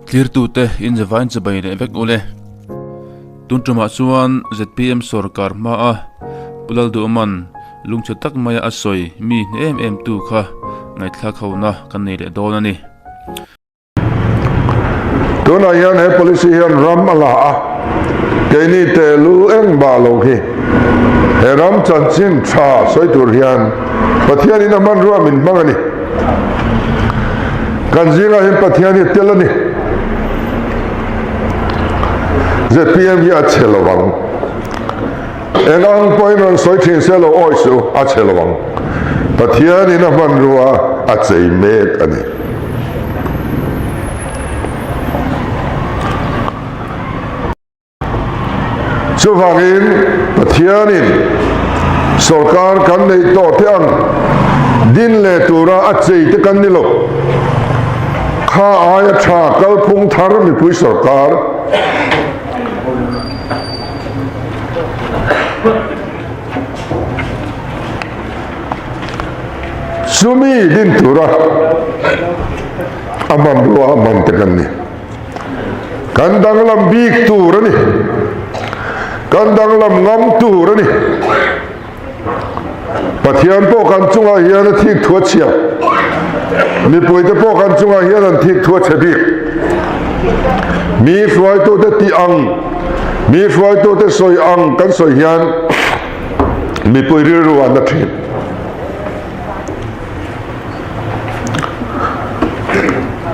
Thlirtute in zavain chibai leh vek ule. Tun tumah chuan zpm sawrkar hmaa Pu Lalduhman lungchhe tak maia a sawi mi hne em em tu kha ngaihthlak hona kan nei leh dawn a ni. Tunah hian he policy hian ram a la a, keini teh lu eng bah lo hi he ram chanchin tha sawi tur hian Pathianin a hmanrua min hmang a ni. Kan zingah hian Pathian hi a tel a ni. Zpm hi a chhe lo ang. Eng ang pawhin rawn sawi thin se lo awi suh u, a chhe lo ang. Pathianin a hmanrua a chei mek a ni. Chuvangin Pathianin sawrkar kan neih tawh te ang din leh tura a chei te kan ni lo. Kha aia tha kalphung thar mipui sawrkar Chumi din tura a hmanrua a hman te kan ni. Kan danglam bik tur a ni. Kan danglam ngam tur a ni. Pathian pawh kan chungah hian a thik thu a chhia. Mipuite pawh kan chungah hian an thik thu a chhe bik. Mi hruaitute tih ang, mi hruaitute sawi ang kan sawi hian mipui rilru an na thin.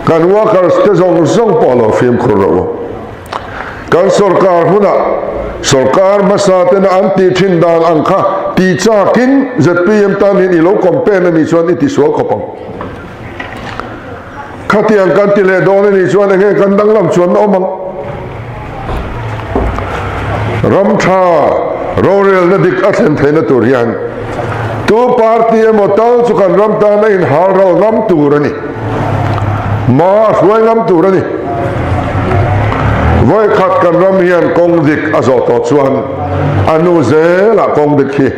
Kan workers te zawng zawng pawh lo fimkhur rawh u. Kan sorkar hunah sorkar hmasa tena an tih thin dan ang kha ti chakin zpm tan hian i lo campaign a nih chuan i tisual khawp ang. Khatiang kan ti leh dawn a nih chuan enge kan danglam chuan na awm ang. Ram tha rorelna dik a thlen theihna tur hian tu party emaw tal chu kan ram tan a inhal ral ngam tur a ni. Ma a hruai ngam tur a ni. Vawikhat kan ram hian kawng dik a zawh tawh chuan a nu zelah kawng dik hi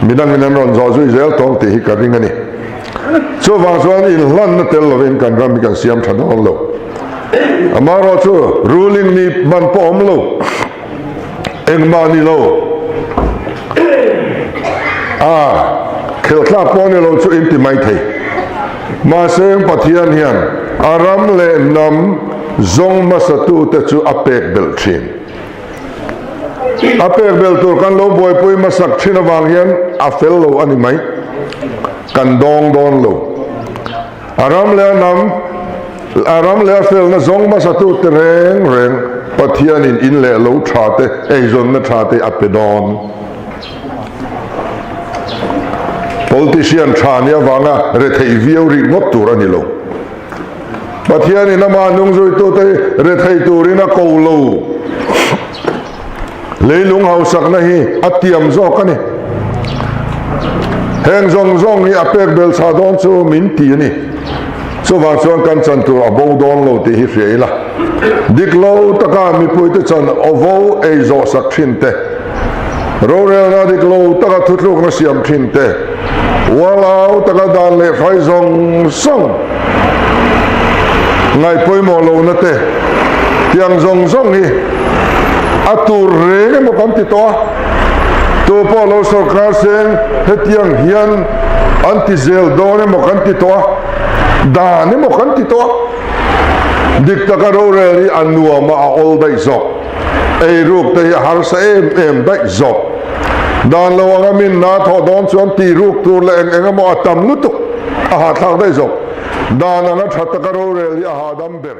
midangin an rawn zawh zui zel tawng tih hi ka ring a ni. Chuvang chuan inhlanna tel lovin kan ram hi kan siam tha dawn lo. Amaherawh chu ruling ni man pawh awm lo, engmah ni lo, a khelh thlak pawh ni lo chu in ti mai thei. Mahse Pathian hian a ram leh hnam zawng hmasatute chu a pek belh thin. A pek belh tur kan lo buaipui hmasak thin avang hian a fel lo a ni mai. Kan dawng dawn lo. A ram leh a hnam, a ram leh a felna zawng hmasatute reng reng Pathianin in leh lo tha te, eizawnna tha te a pe dawn. Politician tha nih avanga retheih viau rih ngawt tur a ni lo. Pathianin amah hnungzuitute hi rethei turin a ko lo. Leilung hausakna hi a tiam zawk a ni. Heng zawng zawng hi a pek bel chhah dawn chu min ti a ni. Chuvang chuan kan chan tur a bo dawn lo tih hi hria ila. Dik lo taka mipuite chan awvo ei zawh sak thin te, rorelna dik lo taka thuthlukna siam thin te, ualau taka dan leh hrai zawng zawng ngaihpawimawh lohna te, tiang zawng zawng hi a tur reng emaw kan ti tawh a, tu pawh lo sawrkar seng hetiang hian an ti zel dawn emaw kan ti tawh a, dan emaw kan ti tawh a, dik taka rorel hi a nuam a, a awl daih zawk. Eiruk te hi a harsa em em daih zawk. Dan lo anga min na thawh dawn chuan tih ruk tur leh eng eng emaw a tam lutuk a hahthlak daih zawk. Dan anga tha taka rorel hi a hahdam ber.